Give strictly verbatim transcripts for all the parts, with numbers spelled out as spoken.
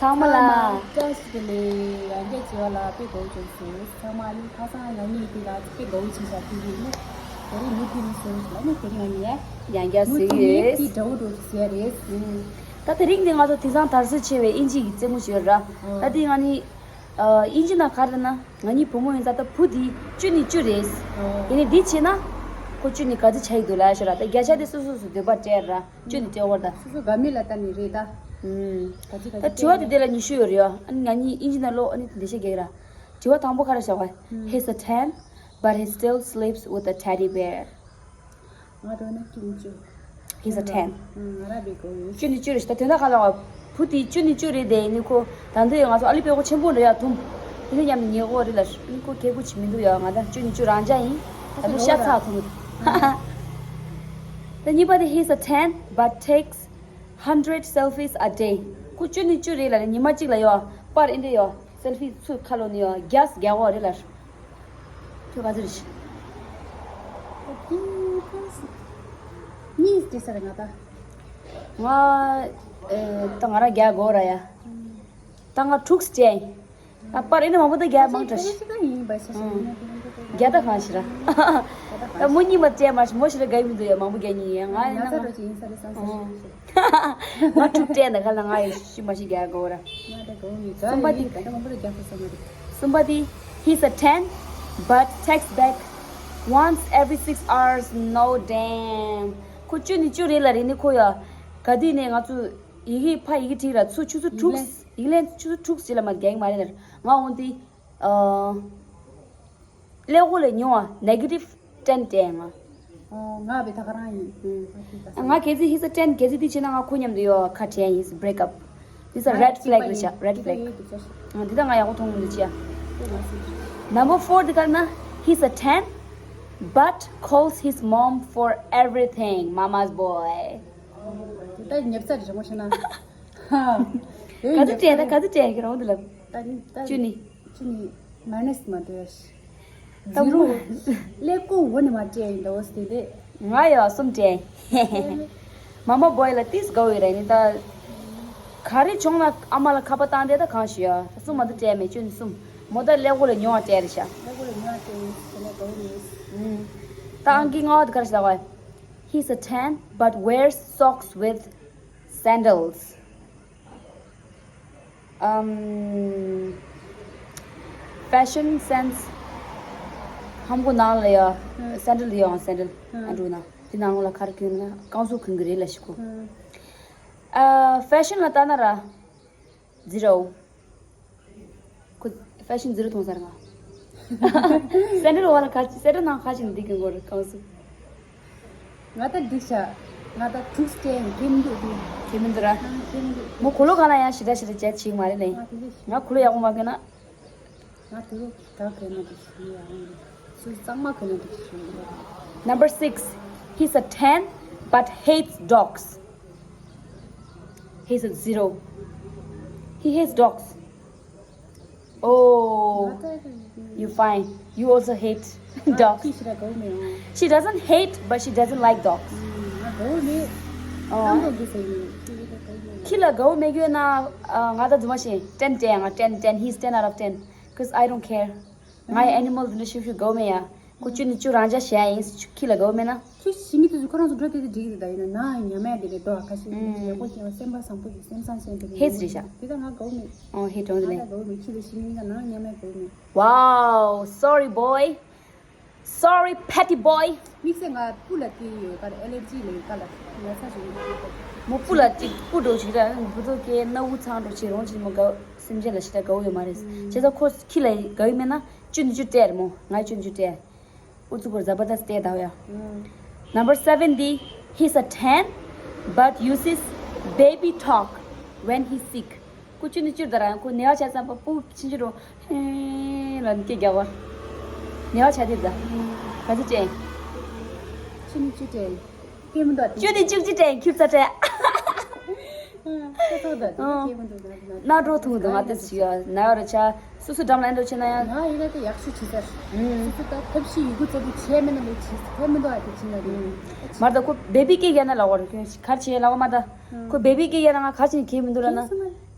ཚང་མ་ལ། བཀྲ་ཤིས་བདེ་ལེགས། ཡང་བསྐྱར་བྱས་པ་ལ་དཔེ་དགའ་བོ་བྱུང་སོང་། ཚང་མ་ནི་ཁ་སང་ང་གཉིས་དེ་ལ་དཔེ་དགའ་བོ་བྱས་ཤག་དེ་རིང་ནི། དེ་རིང་མི་དེ་ནི་སོང་ལ་ནི་དེ་རིང་ང་གཉིས་ཡང་བསྐྱར་མི་དེ་ནི་ཟེར་དེ་འདྲ་བོ་འགྲོ་ཟེར་རེད། ད་དེ་རིང་འདི་ང་ཚོ་དེང་སང་དར་སྲོལ་ཆེ་བའི་དབྱིན་ཇི་ཡི་རྩེད་མོ་ཞིག་ཡོད་ར། ད་དེ་ང་ནི། ཨ། དབྱིན་ཇི་ནང་ག་རེ་ན་ང་གཉིས་བུ་མོ་ཡིན་ཙང་ད་བུ་དེ་བཅུ་ནས་བཅུ་རེད། ཡིན་ནའི་འདི་བྱས་ན་ཁོ་བཅུ་ནས་ག་ཚོད་ཆགས་ཀྱི་འདུག་ལབ་ཤོད་ར། ད་བརྒྱ་ཆ་དེ་སོ་སོ་སོ་འདོད་པ་སྤྲད་ར། བཅུ་ནས་སྤྲད་འོར་ད། སོ་སོ་དགའ་མི་ལ་ལྟ་ནི་རེད་ད། ཨུམ། ག་ཚོད་ག་ད་ཚོད་དྲི་བ་དེ་དེ་ལ་ཉི་ཤུ་ཡོད་རེད་ཡ། ཨ་ནི་ང་གཉིས་དབྱིན་ཇི་ནང་ཀློག་ཨ་ནི་འདི་བཤད་རྒྱག་གི་ར། དྲི་བ་དང་པོ་ག་རེ་བྱ་བ། He's a ten, but he still sleeps with a teddy bear. ང་འདོད་ན་བཅུ་ནས་བཅུ། He's a ten. ང་རང་བའི་གོ་ཡོད། བཅུ་ནས་བཅུ་རེད་ཤག་ད་དོན་དག་ག་ལ་བ། བུ་དེ་བཅུ་ནས་བཅུ་རེད་དེ། ནི་ཁོ་ད་འདི་ཡོད་ང་ཚོ་ཨ་ལི་པའི་གོ་ཆེན་པོ་རེད་ཡ་དུམ། དེ་ནས་མཉམ་དུ་ཉལ་གོ་རེད་ལ། ནི་ཁོ་གལ་གོ་ཆེ་མི་འདུག་ཡ། ང་ད་བཅུ་ནས་བཅུ་རང་འཇགས་ཡིན། ད་འདི་ཤ་ཚ་དུམ། ད་གཉིས་པ་དེ། He's a ten, but takes hundred selfies a day. ཁོ་བཅུ་ནས་བཅུ་རེད་ལ། ཉི་མ་གཅིག་ལ་ཡོ་པར་ཨིན་འདྲ་ཡོ་སེལ་ཕི་ཚུར་ཁ་ལོ་ནི་ཡོ་རྒྱས་རྒྱག་གོ་རེད་ལ། ཁྱོད་ག་ཚོད་རེད། གཉིས་སྤྲད་ས་རེད་ང་ད། ང་ཨེ་ད་ང་རང་རྒྱག་དགོས་ར་ཡ། ད་ང་དྲུག་སྤྲད་ཡིན། ད་པར་ཨེ་ནི་མང་པོ་ད་རྒྱག་མང་དྲགས་ཤག་ད་ཡིན་པ་ཤ་ཤ་ཡིན་ན་དེ་རྒྱ་ད་གང་ཞིག་ར། ད་མོ་གཉིས་མ་སྤྲད་མ་ཤི་མོ་ཞིག་ལ་དགའ་མི་འདུག་ཡ། མང་པོ་རྒྱག་ཉིན་ཡ་ང་ཡིན་ན་ང་། ང་དྲུག་སྤྲད་ན་ག་ལ་ང་ཡི་ཤི་མ་ཤི་རྒྱག་དགོས་ར། གསུམ་པ་དེ། གསུམ་པ་དེ། He's a ten, but texts back once every six hours. No damn. ཁོ་བཅུ་ནས་བཅུ་རེད་ལ་རེད་ནི་ཁོ་ཡ། ག་དུས་ནས་ང་ཚོ་ཡི་གེ་ཕ་ཡི་གེ་བྲིས་ར་ཚུར་ཆུ་ཚོད་དྲུག་ཡིག་ལན་ཆུ་ཚོད་དྲུག་ཅིག་ལ་མ་རྒྱག་གི་མ་རེད་ལ། ང་འོང་དེ། ཨ། ཀླད་ཀོར་ལས་ཉུང་བ་negative ten སྤྲད་ང་། ཨོ། ང་བས་ད་ག་རང་ཡིན། ཨུམ། ང་གལ་སྲིད་he's a ten གལ་སྲིད་དེ་བྱས་ན་ང་ཁོ་མཉམ་དུ་ཡོད་ཁ་བྲལ་ཡིན། Break up. This is a red flag རེད་ཤག red flag. ཨ། འདི་ད་ང་ཡག་པོ་མཐོང་མི་འདུག་ཅི་ཡ། Number four དེ་ག་ན། He's a ten, but calls his mom for everything. Mama's boy. དེ་ད་ཉེབ་ཚ་རེད་མོ་ཤེ་ན། ཧ། ག་ཚོད་སྤྲད་ད་ག་ཚོད་སྤྲད་ཀྱི་རང་འདི་ལ། ད་ད་བཅུ་ནི། ཅི་ནི་minus མ་འདོད་ཤི། ད་zero མོ། ཀླད་ཀོར་འོ་ནི་མ་སྤྲད་ཡིན་འདོད་དེ་ལས། ང་ཡ་གསུམ་སྤྲད། Mama boy ལ་ཏིས་དགའ་བོ་ཡོད་རེད་ནི་ད། ག་རེ་བྱུང་ན་ཨ་མ་ལ་ཁ་པར་བཏང་དེ་ད་གང་ཞུ་ཡ། ད་གསུམ་མ་ད་སྤྲད་མེད་བཅུ་ནི་གསུམ། མོ་ད་ཀླད་ཀོར་ལས་ཉུང་བ་སྤྲད་རེད་ཤག་ཀླད་ཀོར་ལས་ཉུང་བ་སྤྲད་ཡིན་དེ་ལས་དགའ་བོ་ཡིན། ད་ཨང་ཀི་ལྔ་བ་དེ་ག་རེ་ཞིག་ལབ་པ། He's a ten, but wears socks with sandals. Um, fashion sense ཧམ་གོ་ནང་ལ་ཡ། ཧུམ། སེན་ཌལ་ཡོང་སེན་ཌལ། ཧུམ། ཨ་འགྲོ་ན་དེ་ནང་ལ་ཁར་གྱོན་ན་རྐང་སོགས་གྱོན་གི་རེད་ལ་ཤི་གོ། ཧུམ། ཨ། ཕེ་ཤན་ལ་ལྟ་ན་ར། zero. ཁོ་ཕེ་ཤན་zero མཐོང་ས་རེད་ང་། སེན་ཌལ་བ་ལ་ཁ་ཅིག་སེན་ཌལ་ནང་ཁ་ཅིག་འདི་གི་མགོ་རུ་གང་སུ། ང་ད་འགྲིག་ཤག་ང་ད་དྲུག་སྤྲད་ཡང་ཁེ་མི་འདུག་འདི། ཁེ་མི་འདུག་ར། ང་ཁེ་མི་འདུག་མོ་གོ་ལོ་ག་ལ་ཡང་ཞི་དྲག་ཞི་དྲག་བྱས་ཆིག་མ་རེད་ལེ། ང་དེ་འདྲ་ཞིག་ང་གོ་ལོ་ཡག་པོ་མ་གོན་ན། ང་དེ་རུ་ག་གོན་ན་འདི་ཞིག་ཡང་སུ་གཙང་མ་གོན་ན་འདི་ཞིག Number six. He's a ten, but hates dogs. He's a zero. He hates dogs. Oh, you fine. You also hate dogs. She doesn't hate, but she doesn't like dogs. ཁྱི་ལ་དགའ་བོ་མེད་རྒྱུ་ན་ང་ད་རྫུན་མ་བཤད། ten སྤྲད་ཡང་ten ten. He's ten out of ten. Cause I don't care. ང་ཡི་animal འདི་འདྲ་ཤུག་ཤུག་དགའ་བོ་མེད་ཡ། ཁོ་བཅུ་ནི་བཅུ་རང་འཇགས་བྱས་ཡིན། ཁྱི་ལ་དགའ་བོ་མེད་ན། ཁྱོད་ཤི་མི་དུས་སུ་ཁོ་རང་ཚོ་འགྲོ་དེ་དེ་འགྲིག་གི་རེད། ད་ཡིན་ན་ན་ཉ་མ་དེ་རེད་དོ། ཁ་ཤས་ཡིན་ཡག་པོ་ཤེས་པ་སེམས་པ་བཟང་པོ་དེ་སེམས་བཟང་ཅན་དེ་རེད། ཧེས་རེད་ཤག་དེ་ད་ང་དགའ་བོ་མེད། ཨོ་ཧེ་གྲོང་དེ་ང་ལས། ད་དགའ་བོ་མེད། ཁྱི་ལ་ཤི་མི་ང་ན་ཉ་མ་དགའ་བོ་མེད། Wow, sorry boy. Sorry, petty boy. དམིགས་བསལ་ང་སྤུ་ལ་དེ་ཡོད་ག་རེ་allergy ལ་ཡོད་ག་ལ་ན་ཚ་ཞིག་ཡོད་ག་མོ་སྤུ་ལ་ཅིག་སྤུ་འགྲོ་ཞིག་ར་བུ་ཐོག་གི་སྣ་བུ་ཚང་འགྲོ་ཞིག་རོང་ཞིག་མོ་དགའ་སེམས་ཅན་ལ་ཞིག་ད་དགའ་བོ་ཡོད་མ་རེད། བྱས་ཙང་ཁོ་ཁྱི་ལ་དགའ་བོ་མེད་ན་བཅུ་ནི་བཅུ་སྤྲད་རེད་མོ། ང་བཅུ་ནི་བཅུ་སྤྲད། ཨུ་ཚུགས་པོར་ཛ་བར་དསྟ་སྤྲད་ད་ཡ། Number seven དེ། He's a ten, but uses baby talk when he's sick. ཁོ་བཅུ་ནི་བཅུ་ད་རང་ཁོ་ནེ་བ་ཆ་ཙམ་པ་སྤུ་ཆིན་ཆུ་རོ་ཧེ་ལ་ནི་སྐད་རྒྱག་བ། ནེ་བ་ཆ་དེ་ད་ག་ཚོད་ཅན། བཅུ་ནི་བཅུ་ཅན། སྐད་མི་འདུག་བཅུ་ནི་བཅུ་བཅུ་ཅན་ཁྱུ་ཚ་ཅན། ཁྱོད་ཚོ་ད་དེ་སྐད་མི་འདུག་ན་ན་སྣ་སྒྲོ་ཐུང་འདུག་ང་ཏི་སི་ཡ་ན་ཡོ་ར་ཆ་སུ་སུ་འགྲམ་ལ་འགྲོ་ཆེ་ན་ཡ། ང་ཡིན་ན་དེ་ཡག་ཤོས་བྱེད་ས་རེད། སུ་སུ་ད་ཐབས་ཤེས་ཡོད་རྒུ་རྩ་བུ་བྱས་མེད་ན་མེད་བྱེད་ས་ཁྱད་མི་འདུག་ཨ་དེ་བྱེད་ན་དེ། མར་ད་ཁོ་བེ་བི་སྐད་རྒྱག་ན་ལ་བར་ཁྱོད་གར་བྱེད་ལ་བ་མ་ད། ཁོ་བེ་བི་སྐད་རྒྱག་ན་ང་ག་ཅིན་ཁྱད་མི་འདུག་ལ་ན།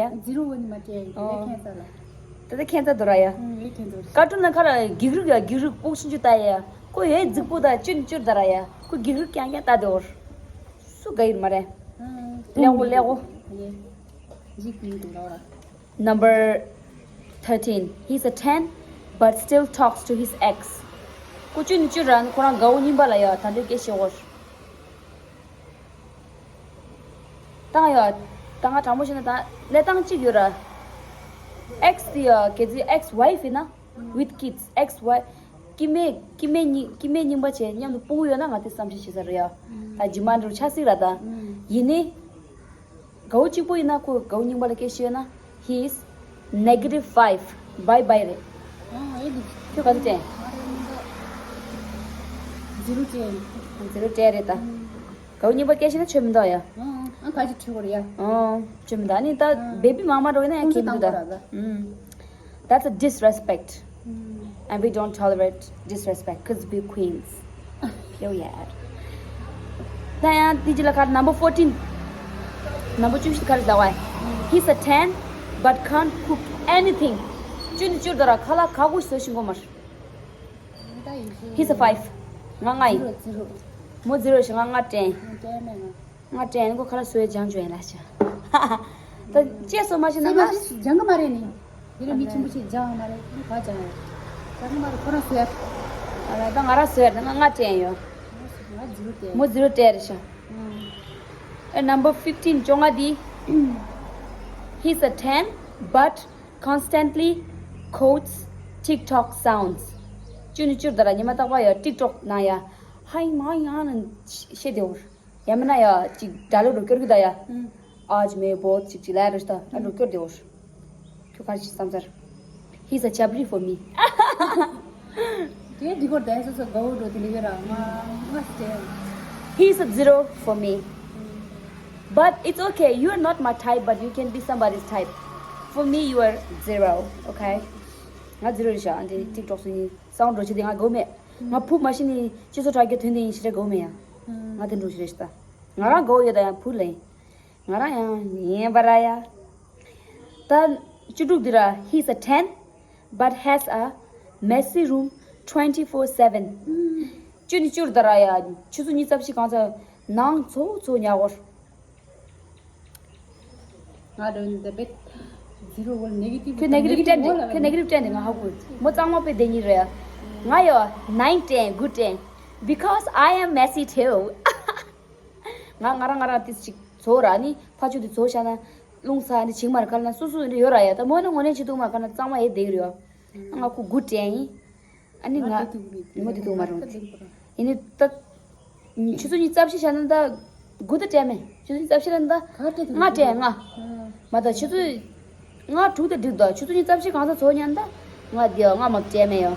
ལ་ཡ། ཛི་རོ་ཝན་མ་སྤྲད་ཡ་ཡིན། ཨོ། དེ་ཁྱད་མཚར་ལ། ད་ལྟ་ཁྱད་མཚར་འདུག་ར་ཡ། ཨང་། ལས་ཁྱད་མཚར། ཀར་ཊུན་ནང་ཁ་ལ་སྒྱིག་རིགས་ཡ། སྒྱིག་རིགས་སྤུ་གུ་ཆུང་ཆུང་ལྟ་ཡ། ཁོ་ཡ་རྫིག་པོ་དང་ཅུར་ནས་ཅུར་ད་ར་ཡ། ཁོ་སྒྱིག་རིགས་རྐྱང་རྐྱང་ལྟ་དེ་འོར། སུ་དགའ་ཡིན་མ་རེད། ཨང་། ཀླད་ཀོར་ཀླད་ཀོར། ཡེ། ཇི་ཀིང་དུ་ལོ་ར། Number thirteen. He's a ten, but still talks to his ex. ཁོ་ཅུར་ནས་ཅུར་ར་ཁོ་རང་དགའ་བོ་རྙིང་པ་ལ་ཡ་ད་འདི་སྐད་བཤད་འོར། ད་ང་ཡ། ད་ང་དྲང་པོ་བཤད་ན་ད་གནས་སྟངས་གཅིག་ཡོད་ར། ཨེག་སི་དེ་ཡ་གལ་སྲིད་ཨེག་སི་ཝའི་ཕི་ཡིན་ན། With kids, ex wife. སྐྱེ་དམན་སྐྱེ་དམན་རྙིང་སྐྱེ་དམན་རྙིང་པ་བྱས་མཉམ་དུ་སྤུ་གུ་ཡོད་ན་ང་དེ་བསམ་ཤེས་བྱེད་ས་རེད་ཡ། ད་རྗེས་མ་འགྲོ་ཆགས་སྲིད་ར་ད། ཡིན་ནའི། དགའ་བོ་གཅིག་པོ་ཡིན་ན་ཁོ་དགའ་བོ་རྙིང་པ་ལ་སྐད་ཤེས་ན། He is negative five. Bye bye རེད། ཨང་། ཨེ་འདི། ཁྱོད་ག་ཚོད་དྲན། ཛི་རོ་སྤྲད། ཛི་རོ་སྤྲད་རེད་ད། དགའ་བོ་རྙིང་པ་སྐད་ཤེས་ན་ཆོས་མི་འདུག་ཡ། ཨང་། ཨ་ག་ཅིག་ཁྲིད་གོ་རེད་ཡ། ཨོ། ཅི་མི་ད་ནི་ད་བེ་བི་མ་མ་རོ་ན་ཁྱེད་མི་འདུག་ད། ཁོང་ཚོ་བཏང་གོ་ར་ད། That's a disrespect. And we don't tolerate disrespect because we queens. Period. ད་ཡང་དེ་ཅི་ལ་ཁར་number fourteen. Number བཅུ་བཞི་ཁར་ཟླ་བ། He's a ten but can't cook anything. བཅུ་ནི་བཅུར་ད་ར་ཁ་ལག་ཁ་ཁུ་བཟོ་ཤིང་གོ་མར། He's a five. ང་ང་ཡིན། མོ་zero ཞིག་ང་ང་དྲན། ང་དྲན་ཁོ་ཁ་ལག་བཟོས་སྦྱང་བཅུག་ཡིན་ལ་ཤ། ད་ཅེས་སོ་མ་ཤེས་ན་ང་སྦྱང་གི་མ་རེད་ནི། དེ་རིང་མི་ཆེན་པོ་ཞིག་སྦྱང་མ་རེད་ནི་ག་སྦྱང་ཡོད། སྦྱང་གི་མ་རེད་ཁོ་རང་བཟོས། ཨ་ད་ང་རང་བཟོས་ན་ང་ང་དྲན་ཡོད། ང་zero དེ། མོ་zero དྲན་རེད་ཤ། ཨ་number fifteen བཅོ་ལྔ་འདི། He's a ten but constantly quotes TikTok sounds. བཅུ་ནི་བཅུར་ད་ར་ཉི་མ་རྟག་པར་ཡ་TikTok ནང་ཡ། ཧའི་མ་ཡང་ན་ཤེས་དེ་འོར། ཡང་མིན་ན་ཡ་ཅིག་སྒྲ་ལོ་འགྲོ་སྐྱོར་གི་ད་ཡ། आज मैं बहुत ཅིག་ཅིག་ལ་རུ་ད་ཨ་འགྲོ་སྐྱོར་དེ་འོར། ཁྱོད་ག་རེ་ཞིག་བསམ་ཚར། He's a chapri for me. དེ་འདི་སྐོར་དེ་སོ་སོ་དགའ་བོ་འགྲོ་དེ་འདི་ག་ར་ང་ང་སྟེ། He's a zero for me. But it's okay. You are not my type, but you can be somebody's type. For me, you are zero. Okay? ང་zero རེད་ཤག་འདི་TikTok སུ་ཡིན་སང་འགྲོ་ཆེ་དེ་ང་དགའ་བོ་མེད། ང་ཕུག་མ་ཤི་ནི་སྤྱི་ཚོགས་དྲ་རྒྱ་དོན་དེ་ཡིན་ཞེ་དྲག་དགའ་བོ་མེད་ཡ། ང་དེ་འགྲོ་ཞེ་རེད་ཤག་ང་རང་དགའ་བོ་ཡོད་ད་ཡང་ཕུག་ལ་ཡིན། ང་རང་ཡང་ཉན་པ་ར་ཡ། ད་བཅུ་དྲུག་འདི་ར། He's a ten but has a messy room twenty four seven. བཅུ་ནི་བཅུར་ད་ར་ཡ། ཆུ་ཚོད་ཉི་ཤུ་རྩ་བཞི་གང་ཚ་ནང་ཚོ་ཚོ་ཉ་བོར། ང་འདྲ་འདི་བེད་zero བོར་negative ཁྱོད་negative ten དེ་ཁྱོད་negative ten དེ་ང་ཧ་གོ། མོ་གཙང་མ་དཔེ་བདེ་ཉིད་རེད། ང་ཡོ་nine ten good ten because I am messy too. ང་ང་རང་ང་རང་ཏིས་ཅིག་ཚོ་ར་ནི་ཕ་ཆུ་དེ་ཚོ་ཤ་ན་རླུང་ཚ་ནི་ཆིག་མར་ཁ་ན་སུ་སུ་ཡོད་ར་ཡ། ད་མོ་ནི་ངོ་ནས་ཆི་ཐུག་མར་ཁ་ན་གཙང་མ་ཡེ་བདེ་རེད། ང་ཁུ་good ten ཡིན། ཨ་ནི་ང་མོ་དེ་དུ་མ་རུང་། ཡིན་ནི་ད། ཆུ་ཚོད་ཉི་ཤུ་རྩ་བཞི་བྱས་ན་ད། དགུ་ད་སྤྲད་མེད། ཆུ་ཚོད་ཉི་ཤུ་རྩ་བཞི་ལ་ད། ལྔ་སྤྲད་དུ་ལྔ་སྤྲད་ལྔ། མ་ད་ཆུ་ཚོད། ལྔ་དྲུག་ད་འགྲིག་ད། ཆུ་ཚོད་ཉི་ཤུ་རྩ་བཞི་གང་ས་ཚོ་ཉན་ད། ལྔ་དེ་ལྔ་མ་སྤྲད་མེད་ཡོ།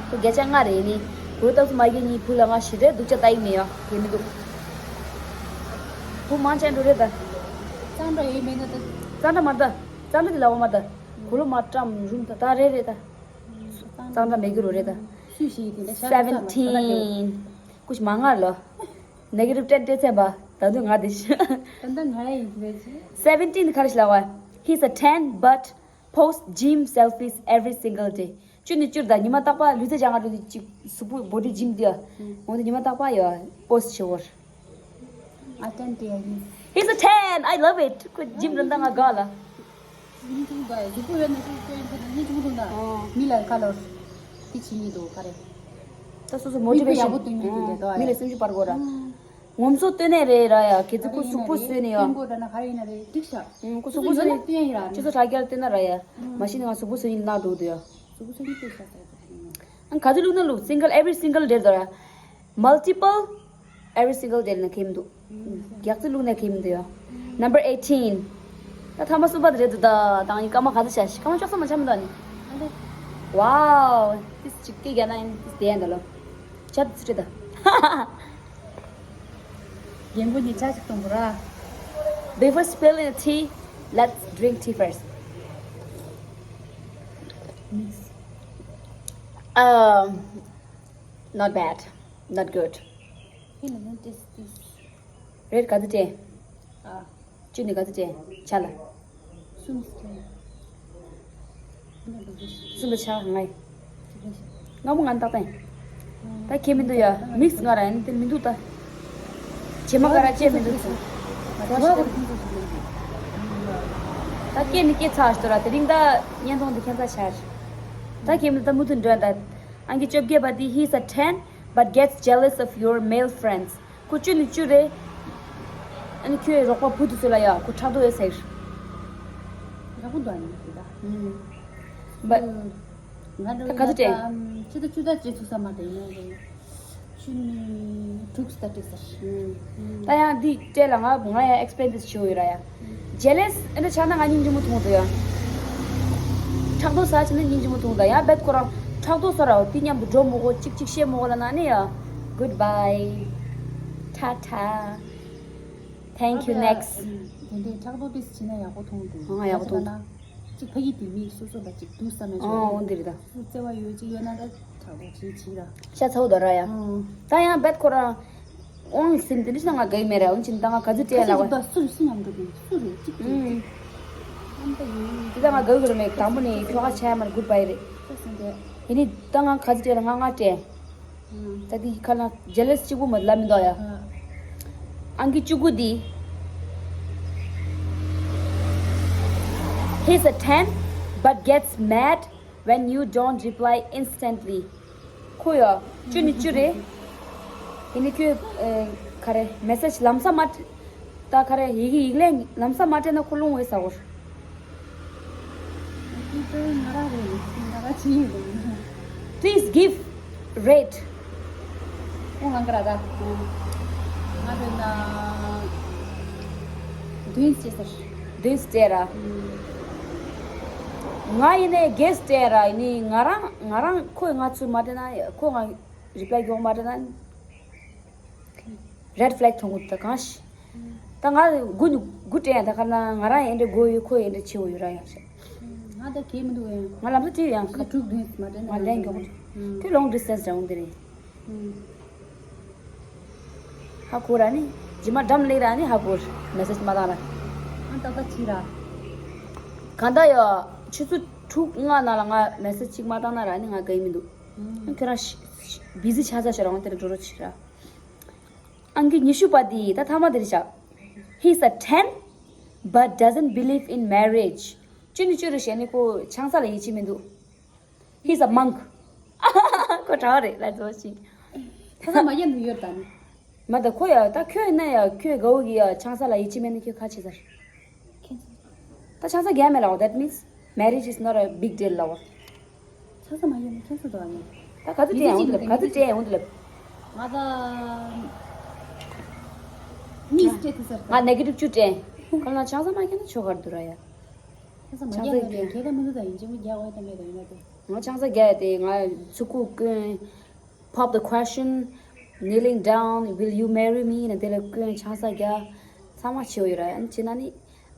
ཁོ་བརྒྱ་ཆ་ལྔ་རེད་ནི། བུ་ཏག་སུ་མ་གི་གཉིས་བུ་ལ་ང་ཞི་རེད་སྡུག་ཅག་ད་ཡིན་མེད་ཡོ་དེ་མི་འདུག་བུ་མང་ཆེན་འགྲོ་རེད་ད། གཙང་སྦྲ་ཡོད་མེད་ན་ད། གཙང་སྦྲ་མ་ད། གཙང་སྦྲ་དེ་ལ་འོ་མ་ད། གུ་ལོ་མ་བཀྲམ་རུམ་ད་ད་རེད་རེད་ད། གཙང་སྦྲ་མེད་གི་རོ་རེད་ད། སུས་ཤེས་དེ་འདྲ་ཤར་ས་མ་ཐོན་ན་ཡོད། Seventeen. ཀུ་ཤི་མ་ངར་ལོ། Negative ten སྤྲད་ཚན་པ་ད་དུང་ང་དེ་ཤི། ད་ལྟ་ང་ཡི་རེད་ཅི། Seventeen ག་རེ་ཤི་ལ་བ། He's a ten but post gym selfies every single day. བཅུ་ནི་བཅུར་ད་ཉི་མ་རྟག་པ་ལུས་རྩལ་སྦྱང་ང་འགྲོ་དུས་གཅིག་གཟུགས་པོ་body gym དེ་ཡ། འོན་ཏེ་ཉི་མ་རྟག་པ་ཡ་post བྱེད་བོར། I can't do it. He's a ten. I love it. ཁོ་gym ར་འདང་ང་དགའ་ལ། ཉིན་ཆུང་དང་གཟུགས་པོ་ཡོད་ན་ཤུགས་སྐྱོན་ཆེ་ན་ཉིན་ཆུང་དང་ད་ཨོ། མི་ལ་ཁ་ལོར་དེ་བྱེད་ཉིད་དོ་ག་རེ། ད་སོ་སོ་མི་ཁོ་motivation ཡག་པོ་སྟོན་ཉིད་དོ་ཨོ། དོ་མི་ལ་སེམས་ཤུགས་སྤར་དགོས་ར། ངོམ་སོ་སྟོན་ནས་རེད་ར་ཡ་ཁྱེད་ཚོ་ཁོ་གཟུགས་པོ་བཟོས་ནས་ཡ། སྟོན་དགོས་ད་ན་ག་རེ་ཡིན་ན་རེད་འགྲིག་ཤག་ངོམ་སོ་ཡོད་ན་སྟོན་ཡིན་ར་ནི། ཁྱེད་ཚོ་དྲ་རྒྱར་སྟོན་ན་ར་ཡ། མ་གཞི་ནས་ང་གཟུགས་པོ་བཟོས་ཡིན་ན་འགྲོ་འདུག་ཡ། གཟུགས་པོ་བཟོས་ཉིད་དོ་ཤག་ས་ཡ་ད་ག་རེ་ཡིན་ན། ཨང་ག་ཚོད་བླུགས་ན་བླུགས་single every single day དོ་ར། Multiple every single day ལ་ཁེམ་འདུག་རྒྱག་རྩི་བླུགས་ནས་ཁེམ་འདུག་ཡ། Number eighteen. ད་ཐ་མ་གསུམ་པ་དེ་རེད་འདུག་ད་དང་ཡིན་སྐར་མ་ག་ཚོད་བྱ་ཤི་སྐར་མ་ཅོག་ཙམ་མ་ཆ་མི་འདུག་ནི། Wow. ཏིས་ཅིག་སྐད་རྒྱག་ན་ཡིན་ཏིས་དེ་ཡན་ད་ལོ། ཆ་ཏིས་རེད་ད། རྒན་པོ་ནི་ཆ་ཞིག་གཏོང་དགོས་ར། Before spilling the tea, let's drink tea first. Um, not bad, not good. ཧི་ལ་ནོ་ཏིས་ཏིས། རེད་ག་ཚོད་སྤྲད། ཨ། བཅུ་ནས་ག་ཚོད་སྤྲད་ཆ་ལ། གསུམ་སྤྲད། གསུམ་པ་ཆ་ང་ཡི། ང་མོ་ང་ཏག་ཏན། ད་ཁྱེད་མི་འདུག་ཡ་མིག་ང་ར་ཡིན་དེ་མི་འདུག་ད། བྱེ་མ་ག་ར་བཅད་མི་འདུག་ད་སྐད་ནི་སྐད་ཚར་ཞིག་ཏུ་ར་དེ་རིང་ད་བརྙན་ཐུང་འདི་ཁྱད་མཚར་ཆགས། ད་ཁྱེད་མི་ད་མུ་མཐུད་འགྲོ་ད། ཨང་ཀི་བཅོ་བརྒྱད་པ་འདི། He's a ten but gets jealous of your male friends. ཁོ་བཅུ་ནི་བཅུ་རེད། ཨ་ནི་ཁྱོད་རོགས་པ་བུ་དེ་ཚོ་ལ་ཡ་ཁོ་ཕྲག་དོག་ཡོད་ཟེར། ཡག་པོ་འདུག་ཨ་ནི་དེ་ད། ཨུམ། ད་ག་ཚོད་སྤྲད། ཆུ་ཚོད་བཅུ་དང་བཅུ་ཚོད་ས་མ་དེ་ཡིན་རེད། ཆུ་ནི་དྲུག་ས་སྤྲད་ཟེར། ད་ཡང་འདི་སྤྲད་ལ་ང་ང་ཡ་expensive ཞུ་ཡོད་ར་ཡ། Jealous ཨེ་འདྲ་ཆགས་ན་ང་སྙིང་རྗེ་མོ་མཐོང་འདུག་ཡ། ཕྲག་དོག་ཟ་ཆེ་ན་སྙིང་རྗེ་མོ་མཐོང་འདུག་ཡ། རྦད་ཁོ་རང་ཕྲག་དོག་ཟ་ར་འོ་དེ་མཉམ་དུ་འགྲོ་མོ་གོ་གཅིག་གཅིག་བཤད་མོ་གོ་ལ་ན་ནི་ཡ། Goodbye. ཊ་ཊ། Thank you, next. དེ་འདྲའི་ཕྲག་དོག་ཏིས་བྱས་ན་ཡག་པོ་མཐོང་འདུག་ཨང་། ཡག་པོ་མཐོང་འདུག་གཅིག་ཕ་གི་དེ་མིག་སོ་སོ་ལ་གཅིག་འདུག་བསམ་ཡ་ཨང་། འོ་འདི་རེད་ད། སུ་བརྩེ་བ་ཡོད་ཅིག་ཡོད་ན་ད་ཕྲག་དོག་བྱེད་བྱེད་ལ། ཤ་ཚ་བོ་ད་ར་ཡ། ཨང་། ད་ཡང་བད་ཁོ་ར། ཨོང་སིམ་དེ་འདྲ་ཞིག་ན་ང་དགའ་ཡི་མེད་ར། འོང་ཅིན་ད་ང་ག་ཚོད་སྤྲད་ལ་བ། ད་སུ་རེད་སུ་མཉམ་འགྲོ་གི་སུ་རེད་གཅིག་གཅིག་གཅིག་ཨང་། ཨམ་ད་ཡོད་དེ་ད་ང་དགའ་གི་ར་མེད། དང་པོ་ནས་ཁྱོ་ག་ཆ་ཡ་མར་གུད་བྷའི་རེད། ད་སེང་གེ། ཡིན་ནི་ད་ང་ག་ཚོད་སྤྲད་ལ་ང་ང་སྤྲད། ད་དེ་ཁ་ན་ཇེ་ལེས་གཅིག་པུ་མ་ལབ་མི་འདུག་ཡ། ཨང་ཀི་བཅུ་དགུ་འདི། He's a ten but gets mad when you don't reply instantly. ཁོ་ཡ་བཅུ་ནི་བཅུ་རེད། དེ་ནི་ཁྱོད་ག་རེ་མེ་སེ་ཇི་ལམ་སང་མ་ད་ག་རེ་ཡི་གེ་ཡིག་ལན་ལམ་སང་མ་སྤྲད་ན་ཁོ་རླུང་བས་ཟ་གོ། Please give rate. ཨོ་ང་ག་ར་ར། ང་རེ་ན། བདུན་ཅེ་ཟེར། བདུན་སྤྲད་ར། ང་ཡིན་ནས་བརྒྱད་སྤྲད་ར་ཡིན་ནི་ང་རང་ང་རང་ཁོས་ང་ཚུར་མ་སྤྲད་ན་ཁོ་ང་reply་རྒྱོག་མ་སྤྲད་ན། Red flag་མཐོང་གི་འདུག་ད་གང་ཞིག་ད་ང་དགུ་དགུ་སྤྲད་ཡང་ད་ག་ན་ང་རང་ཨེ་འདྲ་དགོས་ཡོད་ཁོ་ཨེ་འདྲ་ཆེ་བོ་ཡོད་ར་ཡང་ཞེས། ང་ད་གས་མི་འདུག་ཡང་། ང་ལམ་སང་བྲིས་ཡང་ཁ། དྲུག་བདུན་མ་སྤྲད་ན་ང་ལན་མགྱོགས་པོ། ཁྱོད་long distance་འདྲ་འོང་དེ་རེད། ཧ་གོ་ར་ནི། ཇི་མ་འགྲམ་སླེབས་ར་ནི་ཧ་གོ། message་མ་བཏང་ར། ཨ་ད་ད་ཅི་ར། གང་ལྟར་ཡ། ཆུ་ཚོད་དྲུག་ལྔ་ནང་ལ་ང་message་གཅིག་མ་བཏང་ན་ར་ནི་ང་དགའ་ཡི་མི་འདུག་ཁྱོད་རང་busy་ཆགས་ས་ཤོད་རང་དེར་འགྲོ་རོགས་བྱེད་ར། ཨང་ཀི་ཉི་ཤུ་པ་དེ་ད་ཐ་མ་དེ་རེད་ཤག He's a ten but doesn't believe in marriage. བཅུ་ནི་བཅུ་རེད་ཞེས་ནི་ཁོ་ཆང་ས་ལ་ཡིད་ཆེས་མི་འདུག He's a monk. ཁོ་གྲྭ་བ་རེད་ལ་བཟོ་ཞིག་ཁ་ས་མ་ཡ་ནུ་ཡོད་ད་ནི། མ་ད་ཁོ་ཡ་ད་ཁྱོད་ན་ཡ་ཁྱོད་དགའ་བོ་གི་ཡ་ཆང་ས་ལ་ཡིད་ཆེས་མེད་ནི་ཁྱོད་ཁ་ཆེ་ཟེར། ད་ཆང་ས་རྒྱག་མེད་ལ་འོ། That means marriage is not a big deal ལ་འོ། ཆང་ས་མ་ཡོད་ན་ཁྱེད་ཚོ་དོ་ཨ་ནི། ད་ག་ཚོད་སྤྲད་ཡང་འོང་དུ་ལབ། ག་ཚོད་སྤྲད་ཡང་འོང་དུ་ལབ། ང་ད་གཉིས་སྤྲད་ཐུབ་ས་རེད། ང་negative་བཅུ་སྤྲད། ཁོ་ན་ཆང་ས་མ་ཁྱེད་ན་ཆོག་གར་འདུག་ར་ཡ། ཆང་ས་མ་ཆང་ས་ཡོད་ན་རྒྱག་ག་མི་འདུག་ད་ཡིན་གཅིག་མོ་རྒྱག་འོས་ད་མེད་ད་ཡིན་ན་དེ། ང་ཆང་ས་རྒྱག་ཡ་དེ་ང་ཚུགས་ཁུག་ཀུན། Pop the question, kneeling down, will you marry me? ན་དེ་ལ་ཀུན་ཆང་ས་རྒྱག་ཚང་མ་ཆེ་བོ་ཡོད་ར་ཡ་ཅི་ན་ནི།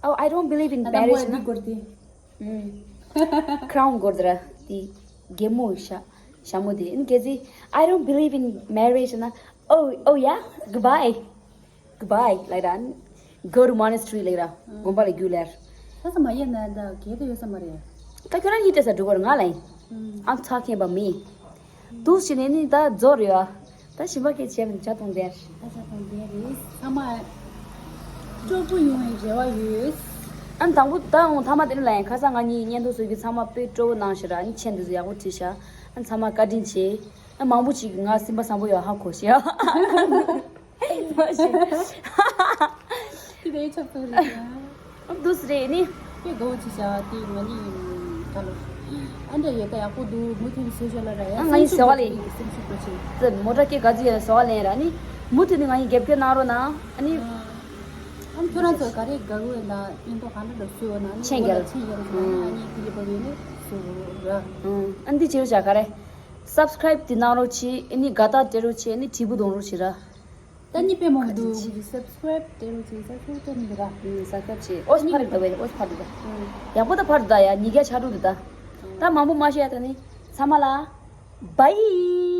Oh, I don't believe in marriage ན། ཁྲའུན་གོར་དེ་ར་དེ་རྒན་མོ་ཤ་ཤ་མོ་དེ་ཨིན་གལ་སྲིད། I don't believe in marriage ན། Oh, oh yeah, goodbye, goodbye ལབ་ར། Go to monastery ལབ་ར། དགོན་པ་ལ་རྒྱུགས་ལབ། ས་ས་མ་ཡེ་ན་ད་གལ་ཏེ་ཡོད་ས་མ་རེད། ད་ཁྱོད་རང་གཉིས་སྤྲད་ས་འགྲོ་གོ་ར་ང་ལ་ཡིན། I'm talking about me. དུས་ཕྱིན་ནས་ནི་ད་རྫོགས་རེད་བ། ད་ཞིམ་པ་སྐད་བྱས་མི་ཇ་དང་བསྡད། ད་ཇ་དང་བསྡད་རེད། ཚང་མ་སྤྲོ་པོ་ཡོང་བའི་རེ་བ་ཡོད། ཨ་ནི་དང་པོ་ད་འོང་ཐ་མ་དེ་ནི་ལ་ཡང་ཁ་སང་ང་གཉིས་བརྙན་ཐུང་བཟོ་རྒྱུ་ཚང་མ་དཔེ་སྤྲོ་པོ་གནང་ཞེས་ར། ཨ་ནི་མཆན་འདི་ཚོ་ཡག་པོ་བྲིས་ཤག་ཨ་ནི་ཚང་མ་བཀའ་དྲིན་ཆེ། ཨ་མང་པོ་ཅིག་གིས་ང་སེམས་པ་བཟང་པོ་ཡོད་ཧ་གོ་ཤག་དེ་ལས་ཆབ་ཏུ་རེད། ཨ་འདུག་སེ་རེད་ནི། དཔེ་དགའ་བོ་ཅིག་བྱ་བ་དེ་ང་གཉིས་ད་ལོ། ཨ་འདྲ་ཡོད་ད་ཡག་པོ་འདུག་མུ་མཐུད་ནས་བཟོས་ཤོག་ལ་ར་ཡ། ཨ་ང་གཉིས་ཟེར་བ་ལེན། སེམས་ཤུགས་སྤྲོ་ཆེ། ཙི་མོ་ཊ་སྐད་ག་ཚོད་ཡོད་ཟེར་བ་ལེན་ར་ནི། མུ་མཐུད་ནས་ང་གཉིས་རྒྱབ་སྐྱོར་གནང་རོགས་གནང་ཨ་ནི། ཨ་ནི་ཁྱོད་རང་ཚོ་ག་རེ་དགའ་བོ་ཡོད་ན་སྙིང་ཐོག་གང་འདྲ་འདྲ་བཟོས་ཡོད་ན་ནི་མཆན་རྒྱག་རོགས། མཆན་རྒྱག་རོགས་གནང་ཨ་ནི་དེ་ལས་པ་ཡོད་ནི་བཟོ་ར། ཨ་འདི་བྱེད་རོགས་བྱ་ག་རེ། Subscribe་དེ་གནང་རོགས་བྱེད་ཨ་ནི་དགའ་རྟགས་སྤྲད་རོགས་བྱེད་ཨ་ནི་དྲིལ་བུ་གཏོང་རོགས་བྱེད་ར། ད་གཉིས་དཔེ་མང་འདུག Subscribe་སྤྲད་རོགས་བྱེད་ས་ཁྱོད་སྤྲད་མི་འདུག་ག Subscribe་བྱེད། ཨོ་ཕར་འདུག་བས་ཨོ་ཕར་འདུག་ད། ཡག་པོ་ད་ཕར་འདུག་ད་ཡ་ཉིས་བརྒྱ་ཆ་དྲུག་འདུག་ད། ད་མང་པོ་མ་བཤད་ད་ནི། ཚང་མ་ལ། Bye།